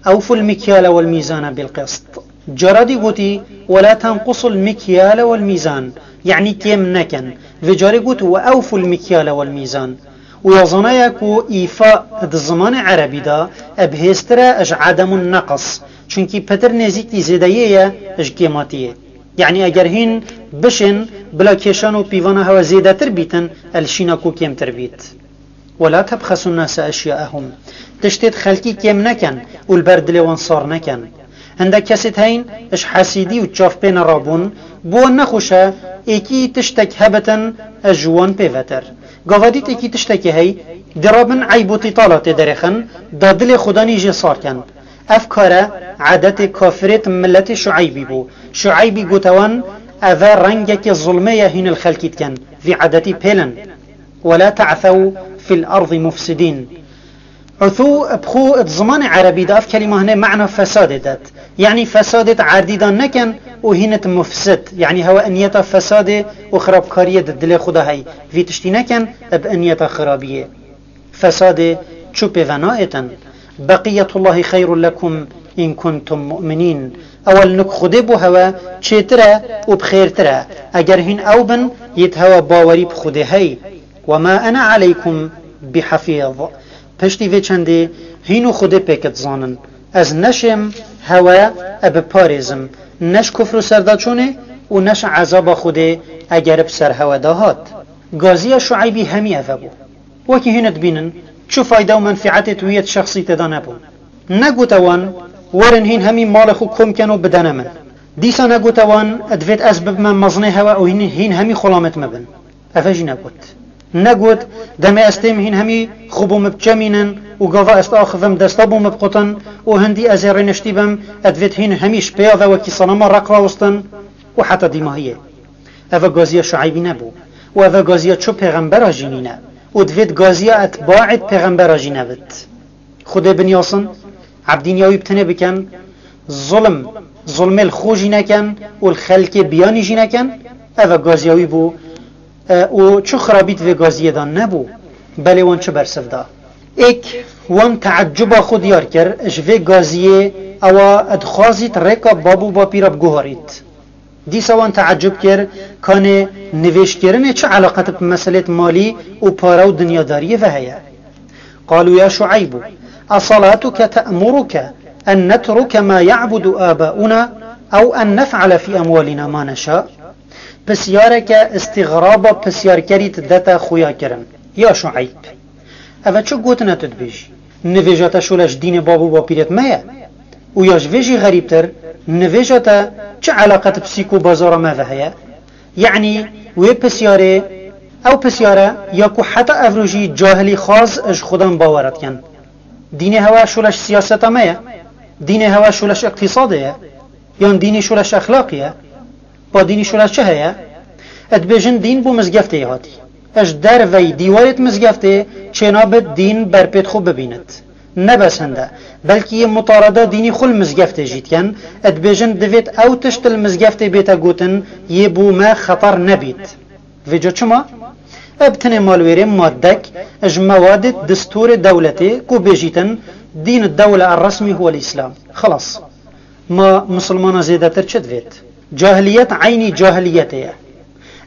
أوفوا المكيال والميزان بالقسط. Cara dî gotî, ولا تنقصوا المكيال والميزان، yanî kêm nekin. Vê carê got, وأوفوا المكيال والميزان. Û ya zanaye ku îfa di zimanê erebî de bihêztir e ji edemun neqis, çunkî pitir nêzîkî zêdeyê ye ji kêmatiyê. Yanî eger hîn bişên, bila kêşan û pîvana hewe zêdetir bîtin, e li şîna ku kêmtir bît. ولا تبخسوا الناس أشياءهم. Tiştêt xelkî kêm nekin û li ber dilê wan sar nekin. Hindek kesêt heyn ji hesîdî û çavpêne rabûn, bo wan nexweş e êkî tiştek hebitin ji wan pê vetir. Gava dît êkî tiştekê hey, dê rabin eyb û tîtala tê derêxin, da dilê xwedanî jê sar kin. Ev kar e edetê kafirêt miletê Şueybî bû. Şueybî gote wan, ev e rengekê zulmê ye hîn li xelkî dikin. Vî edetî pêlin. ولا تعثوا في الأرض مفسدين. Utû bi xwe di zimanê erebî de ev kelîma hinê mana fesadê det. Yanî fesadê di erdî de nekin û hînit mufsid. Yanî hewe niyeta fesadê û xirabkariyê di dilê xwe de hey. Vî tiştî nekin bi niyeta xirabiyê. Fesadê çû pê ve naêtin. بقية الله خير لكم إن كنتم مؤمنين. Ew li nik Xwedê bo hewe çêtir e û bi xêrtir e. Eger hîn ew bin, yêt hewe bawerî bi Xwedê hey. وما أنا عليكم بحفيظ. Piştî vê çendê hîn û Xwedê pêk dizanin. Ez neşêm hewe e biparêzim, ne ji kufr û serdaçûnê û ne ji ezaba Xwedê eger bi ser hewe de hat. Gaziya Şueybî hemî ev e bû. Wekî hîn dibînin, çi fayda û menfietê di wiyet şexsî tê de nebû. Negote wan, werin hîn hemî malê xwe kom ken û bidene min. Dîsa negote wan, divêt ez bibime mezinê hewe û hîn, hîn hemî xulamêt me bin. Ev jî negot. Negot, demê ez têm hîn hemî xwe bo min biçemînin û gava ez axivim desta bo min biqutin û hindî ez ê rêniştî bim, divêt hîn hemî ji pêya ve wekî senema req rawistin û heta dîmahiyê. Eve gaziya Şueybî nebû û eve gaziya çu pêxembera jî nîne û divêt gaziya etbaêt pêxembera jî nebit. Xwedê binyasin, ebdîniya wî bi tenê bikin, zulm, zulmê li xwe jî nekin û li xelkê biyanî jî nekin, eve gaziya wî bû, e, û çi xirabî di vê gaziyê de nebû, belê wan çi bersiv da? Êk wan teecuba xwe diyar kir, ji vê gaziyê ewa dixwazît rêka bab û bapîra biguherît. Dîsa wan teecub kir, kanê nivêjkirinê çi eleqet bi meselêt malî û para û dinyadariyê ve heye? قالوا يا شعيب، أصلاتك تأمرك أن نترك ما يعبد آباؤنا أو أن نفعل في أموالنا ما نشاء؟ Pisyareke îstîxraba pisyarkerî didete xuya kirin. Ya Şueyb, eve çi gotine tu dibêjî? Nivêja te şole ji dînê bab û bapîrêt me ye? Û ya ji vê jî xerîbtir, nivêja te çi eleqet bi sîk û bazara me ve heye? Yanî wê pisyarê, ew pisyar e ya ku heta evrojî cahilî xaz ji xudan bawera dikin. Dînê hewe şole ji siyaseta me ye? Dînê hewe şole ji iqtîsadê ye? Yan dînî şole ji exlaqî ye? Pa dînî şole çi heye? Dibêjin dîn bo mizgeftê hatî. Ji derveyî dîwarêt mizgeftê çênabit dîn berpêt xwe bibînit. Ne bes hinde, belkî yê mutarada dînî xwe li mizgeftê jî dikin, dibêjin divêt ew tişt li mizgeftê bête gotin yê bo me xeter nebît. Vêca çima? Ev tenê malwêrê maddek ji mewadê distûrê dewletê ku bêjîtin dîn dewle er resmî huwel Îslam. Xelas. Ma misilmana zêdetir çi divêt? Cahiliyet eynî cahiliyetê ye.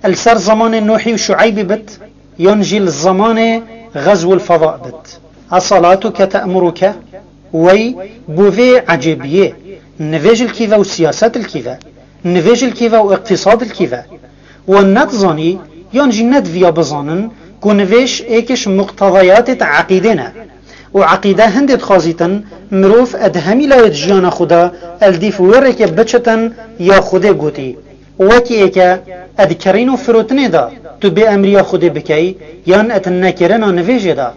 Li ser zemanê Nuhî û Şueybî bit, yan jî li zemanê Xezwul Feda bit. Esalatuke te'muruke, wey bo vê ecêbiyê, nivêj li kî ve û siyaset li kî ve? Nivêj li kî ve û iqtîsad li kî ve? Wan nedizanî, yan jî nediviya bizanin ku nivêj êk ji muqtedayatê di eqîdê ne. Û eqîde hindê dixwazîtin mirov ed hemî layê di jiyana xwe de el dîf wê rêkê biçitin ya Xwedê gotî. Wekî êke ed kerîn û firotinê de tu bê emriya Xwedê bikey, yan ed nekirina nivêjê de.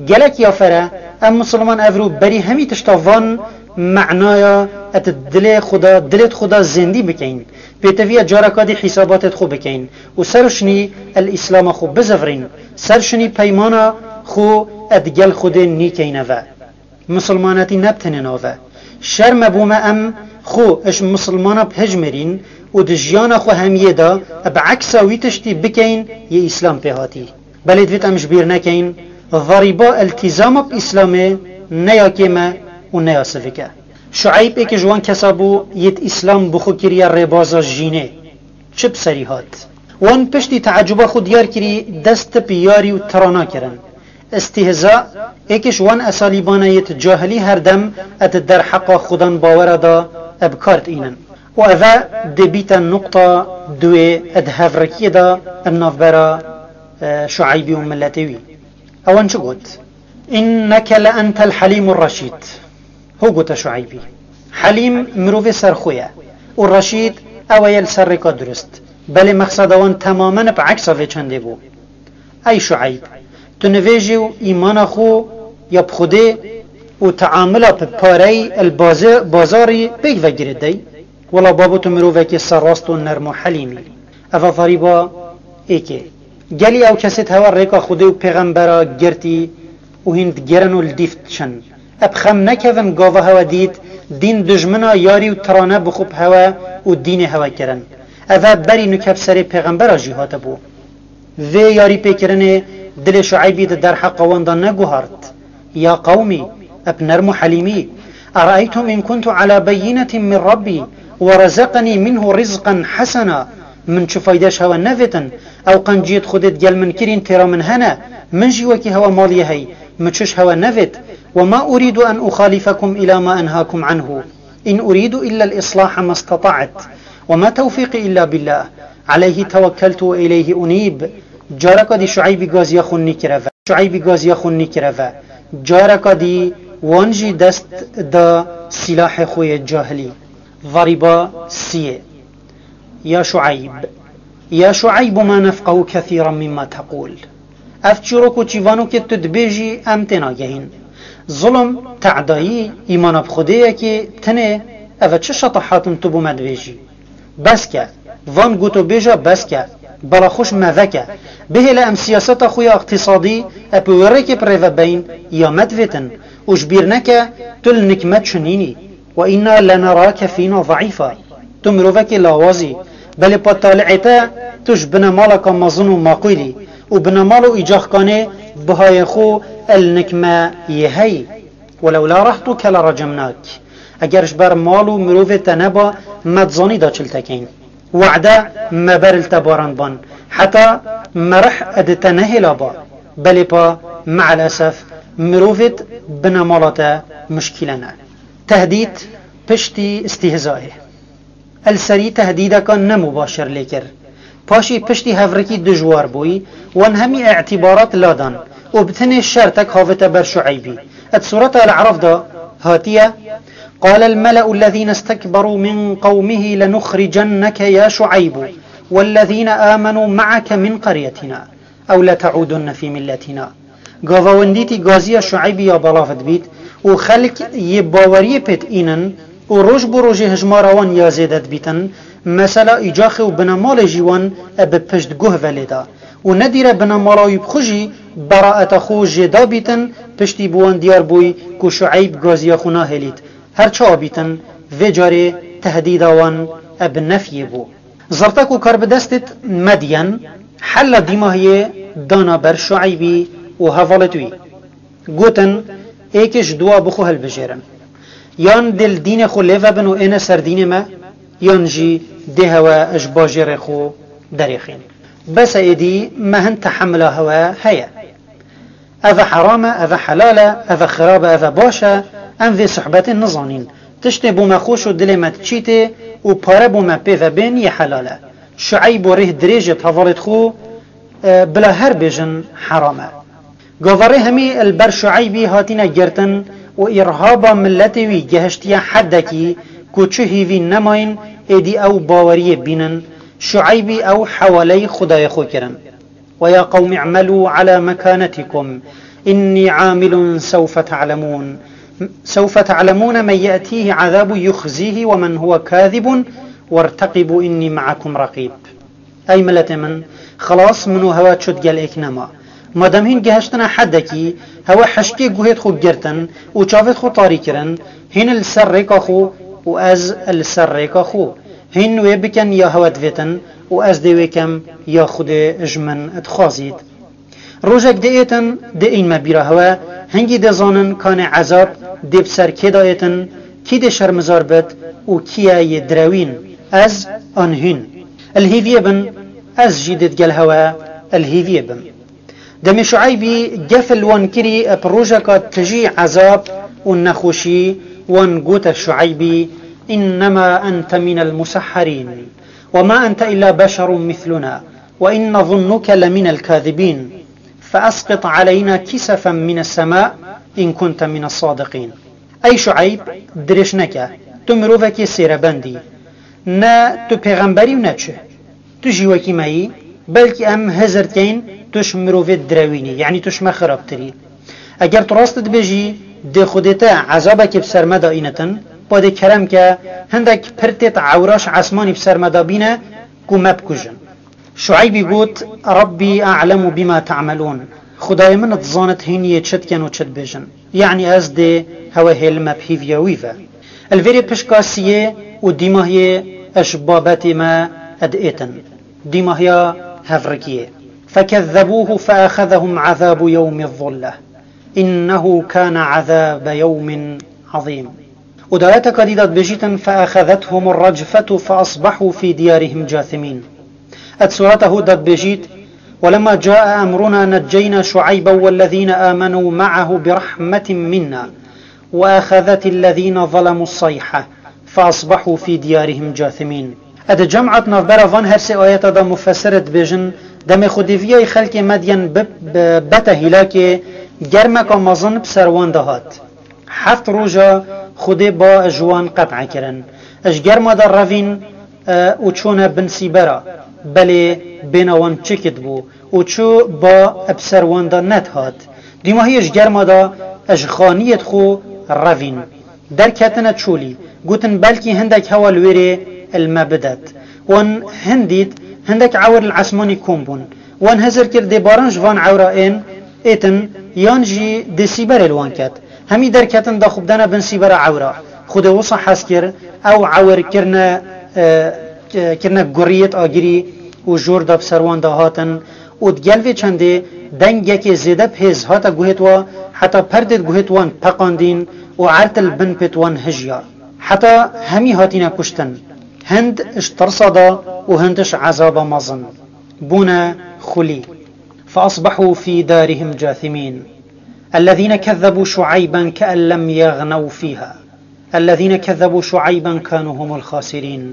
Gelek ya fere, em misilman evro berî hemî tişta van menaya ed dilê xwe de, dilê xwe de zêndî bikeyn. Pêteviya careka dî hîsabatêt xwe bikeyn û ser şinî el Îslama xwe bizivirîn, ser şinî peymana xwe ed gel Xwedê nîkeyne ve. Misilmanetî ne bi tenê nav e. Şerm e bo me em xwe ji misilmana bihejmêrîn û di jiyana xwe hemiyê de bi eksa wî tiştî bikeyn yê Îslam pê hatî. Belê divêt em ji bîr nekeyn, zerîba iltîzama bi Îslamê ne ya kêm e û ne ya sivik e. Şueyb êk ji wan kesa bû yêt Îslam bi xwe kiriye rêbaza jînê. Çi bi serî hat? Wan piştî teecuba xwe diyar kirî dest bi yarî û tirana kirin. Îstîhza êk ji wan esalîbane yêt cahilî her dem ed derheqa xudan bawera de bi kar tînin. Û eve dê bîte nuqta duê ed hevrikiyê de ed navbera, e, Şueybî û miletê wî. Ewan çi got? Înneke le entel helîmur reşîd. Ho gote Şueybî. Helîm mirovê serxwe ye û reşîd ew e ye li ser rêka durist. Belê mexseda wan temamen bi eksa vê çendê bû. Ey Şueyb, tu nivêjê û îmana xwe ya bi Xwedê û teamula bi parey el baze-, bazarî pêk ve girê dey? Wela babo tu mirovekê serrast û nerm û helîm î. Eva zerîba êkê. Gelî ew kesêt hewe rêka Xwedê û pêxembera girtî û hîn digerin û li dîf diçin. Eb xem nekevin gava hewe dît, dîn dijmina yarî û tirane bi xwe bi hewe û dînê hewe kirin. Eve berî nuke bi serê pêxembera jî hatibû. Vê yarî pêkirinê dilê Şueybî di derheqa wan de neguhart. Ya qewmî, eb nerm û helîmî. Eraeytum in kuntu ala beyînetin min Rabbî we rezeqenî minhu rizqen hesena. Min çi fayde ji hewe nevêtin? Ew qenciyêt Xwedê digel min kirîn têra min hene. Min jî wekî hewe maliyê hey. Min çi ji hewe nevêt? Ve ma urîdu en uxalîfekum îla ma enhâkum anhu. In urîdu îllel îslâhe mesteta'et. Ve ma tewfîqî îlla billâh. Aleyhî tewekkeltu ve îleyhî unîb. Careka dî Şueybî gaziya xwe nîkire ve. Şueybî gaziya xwe nîkire ve. Careka dî Wan jî dest da sîlahê xwe yê cahilî. Verîba siyê. Ya Şueyb. Ya Şueyb, ma nefqehu kethîran mimma teqûl. Ev çîrok û çîvanokê tu dibêjî em tênagehîn. Zulm, te'dayî, îmana bi Xwedê yekê tenê, ev e çi şetahat in tu bo me dibêjî? Bes ke. Van gotobêja bes ke. Bela xweş me veke. Bihêle em siyaseta xwe ya îqtîsadî ep wê rêkê bi rê ve beyin ya me divêtin û ji bîr neke tu li nik me çinînî. Ve inna lenerake fîna zeîfa. Tu mirovekê lawaz î. Belê pa talihê te tu ji binemalaka mezin û maqûl î û binemal û îcaxkanê bihayê xwe el nik me yê heyî. Welewla rehtuke leracemnak. Eger ji ber mal û mirovê te neba, me dizanî da çi li te keyn. Wade me ber li te barandban. Heta me rih ed te nehêla ba. Belê pa, me'el esef, mirovêt binemala te muşkîle ne. Tehdîd piştî îstîhzayê. El serî tehdîdeka ne mubaşir lê kir. Paşî piştî hevrikî dijwar bûyî, wan hemî îtîbarat ladan û bi tenê şertek havête ber Şueybî. Di Sureta El-Araf de hatiye, قال الملأ الذين استكبروا من قومه لنخرجنك يا شعيب والذين آمنوا معك من قريتنا أو لتعودن في ملتنا. Gava wendîtî gaziya Şueybî ya belav dibît û xelk yê baweriyê pêt înin û roj bo rojê hijmara wan ya zêde dibîtin, mesela îcaxê û binemalê jî wan e bi pişt guh ve lê da û nedîre binemala wî bi xwe jî beraeta xwe jê dabîtin, piştî bi wan diyar bûy ku Şueyb gaziya xwe nahêlît. Her çawa bîtin, vê carê tehdîda wan e bi nefyê bû. Zirtek û karbidestêt Medyen hela dîmahiyê dana ber Şueybî û hevalêt wî. Gotin, êkê ji dua bi xwe hilbijêrin. Yan dê li dînê xwe lê vebin û êne ser dînê me, yan jî dê hewe ji bajêrê xwe derêxin. Bes e êdî me hin tehemila hewe heye. Ev e heram e, ev e helal e, ev e xirab e, ev e baş e, em vê sohbetê nizanîn. Tiştê bo me xweş û dilê me diçîtê û pare bo me pê ve bên yê helal e. Şueyb û rêh dirêjêt hevalêt xwe, e, bila her bêjin heram e. Gavarê hemî li ber Şueybî hatine girtin û îrhaba miletê wî gehiştiye heddekî ku çi hîvî nemayîn êdî ew baweriyê bînin, Şueybî ew hewaleyî Xwedayê xwe kirin. ويا قوم اعملوا على مكانتكم إني عامل سوف تعلمون، سوف تعلمون من يأتيه عذاب يخزيه ومن هو كاذب وارتقبوا إني معكم رقيب. Ey miletê min, xilas min û hewe çut gel êk nema. Madem hîn gehiştine heddekî, hewe hişkê guhêt xwe girtin û çavêt xwe tarî kirin, hîn li ser rêka xwe û ez li ser rêka xwe. Hîn wê bikin ya hewe divêtin û ez dê wê kem ya Xwedê ji min dixwazît. Rojek dê êtin, dê ên me bîra hewe, hingî dê zanin kanê ezab dê bi ser kê de êtin, kî dê şermizar bit û kî ye yê direwîn, ez an hîn. Li hîviyê bin, ez jî dê digel hewe li hîviyê bim. Demê Şueybî gef li wan kirî bi rojeka tijî ezab û nexweşî wan gote Şueybî, إنما أنت من المسحرين وما أنت إلا بشر مثلنا وإن نظنك لمن الكاذبين فأسقط علينا كسفا من السماء إن كنت من الصادقين. Ey Şueyb, dirêj neke, tu mirovekî sêrebend î. Ne tu pêxember î û ne çi. Tu jî wekî me yî, belkî em hizir dikeyn tu ji mirovê direwîn î, yanî tu ji me xirabtir î. Eger tu rast dibêjî, dê Xwedê te ezabekê bi ser me de înitin, pa dê kerem ke hindek pir têt ewra ji esmanî bi ser me de bîne ku me bikujin. Şueybî got, ربي أعلم بما تعملون. Xwedayê min dizanit hîn yê çi dikin û çi dibêjin. Yanî ez dê hewe hêlime bi hîviya wî ve. Li vêrê pişka siyê û dîmahiyê ji babetê me diêtin. Dîmahiya hevrikiyê. فكذبوه فأخذهم عذاب يوم الظلة إنه كان عذاب يوم عظيم. Û di ayeteka dî de dibêjîtin, فأخذتهم الرجفة فأصبحوا في ديارهم جاثمين. Di Sureta Hûd de dibêjît, ولما جاء أمرنا نجينا شعيبا والذين آمنوا معه برحمة منا وأخذت الذين ظلموا الصيحة فأصبحوا في ديارهم جاثمين. Di cem navbera van her sê ayeta de mufessir dibêjin, demê Xwedê viyayî xelkê Medyen bi, bi, bete hîlakê, germeka mezin bi ser wan de hat. Heft roja Xwedê ba ji wan qet'e kirin. Ji germa de revîn, e, û çûne bin sîbera. Belê bêna wan çikit bû û çû ba bi ser wan de nedihat. Dîmahiyê ji germa de ji xaniyêt xwe revîn. Derketine çolî. Gotin, belkî hindek hewa li wêrê li me bidet. Wan hin dît, hindek ewir li esmanî kom bûn. Wan hizir kir dê baran ji van ewra ên êtin yan jî dê sîberê li wan ket. Hemî derketin da xwe bidene bin sîbera ewra. Xwedê wisa hez kir, ew ewir kirine, e, kirine guriyêt agirî û jor da bi ser wan de hatin û di gel vê çendê dengekê zêde bi hêz hate guhêt wa, heta perdêt guhêt wan peqandîn û erd li bin pêt wan hijiya. Heta hemî hatine kuştin. Hind ji tirsa da û hind ji ezaba mezin. Bûne xulî. فأصبحوا في دارهم جاثمين. الذين كذبوا شعيبا كأن لم يغنوا فيها. الذين كذبوا شعيبا كانوا هم الخاسرين.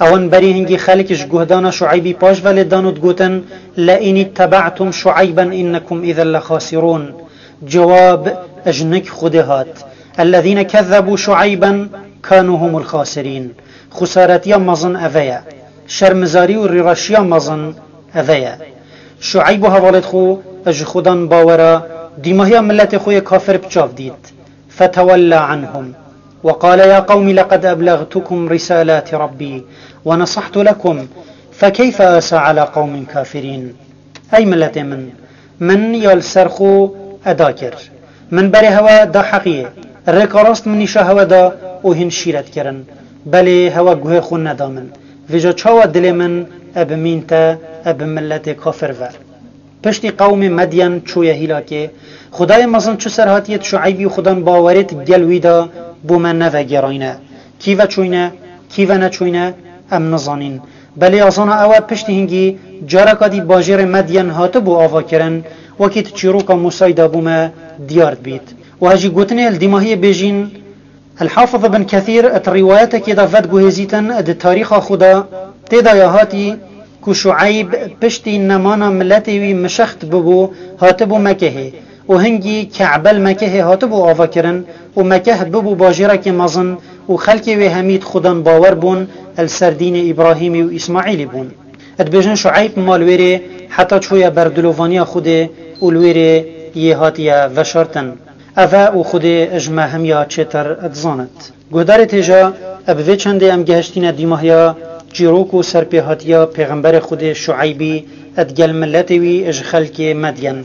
Ewan berî hingî xelk ji guhdana Şueybî paş ve lê dan û digotin, لئن اتبعتم شعيبا إنكم إذا لخاسرون. Cewab ji nik Xwedê hat. الذين كذبوا شعيبا كانوا هم الخاسرين. Xusaretiya mezin eve ye. Şermizarî û rîreşiya mezin eve ye. Şueyb û hevalêt xwe ji Xudan bawera dîmahiya miletê xwe yê kafir bi çav dît. فتولى عنهم وقال يا قوم لقد أبلغتكم رسالات ربي ونصحت لكم فكيف آسى على قوم كافرين. Ey miletê min, min ya li ser xwe eda kir. Min berê hewe da heqiyê. Rêka rast min nîşa hewe da û hîn şîret kirin. Belê hewe guhê xwe neda min. Vêca çawa dilê min e bi mîn te, e bi miletê kafir ve? Piştî qewmê Medyen çûye hîlakê, Xwedayê mezin çi ser hatiyê di Şueybî û Xudan bawerê di gel wî de bo me nevegêrayne. Kî ve çûyne, kî ve neçûyne, em nizanîn. Belê azana ew e piştî hingî careka dî bajêrê Medyen hatibû avakirin, wekî di çîroka Mûsayî de bo me diyar dibît. Wiha jî gotinê li dîmahiyê bêjîn, El-Hafiz Ibn Kethîr di rîwayetekê de vediguhêzîtin di tarîxa xwe de tê de ya hatî ku Şueyb piştî nemana miletê wî mişext bibû, hatibû Mekehê û hingî Ke'be li Mekehê hatibû avakirin û Mekeh bibû bajêrekê mezin û xelkê wê hemî di Xudan bawer bûn, li ser dînê Îbrahîmî û Îsmaîlî bûn. Dibêjin Şueyb mal wêrê heta çûye ber dilovaniya Xwedê û li wêrê yê hatiye veşartin. Ev e û Xwedê ji me hemiya çêtir dizanit. Guhdarê têja, bi vê çendê em gehiştîne dîmahiya çîrok û serpêhatiya Pêxemberê Xwedê Şueybî digel miletê wî ji xelkê Medyen.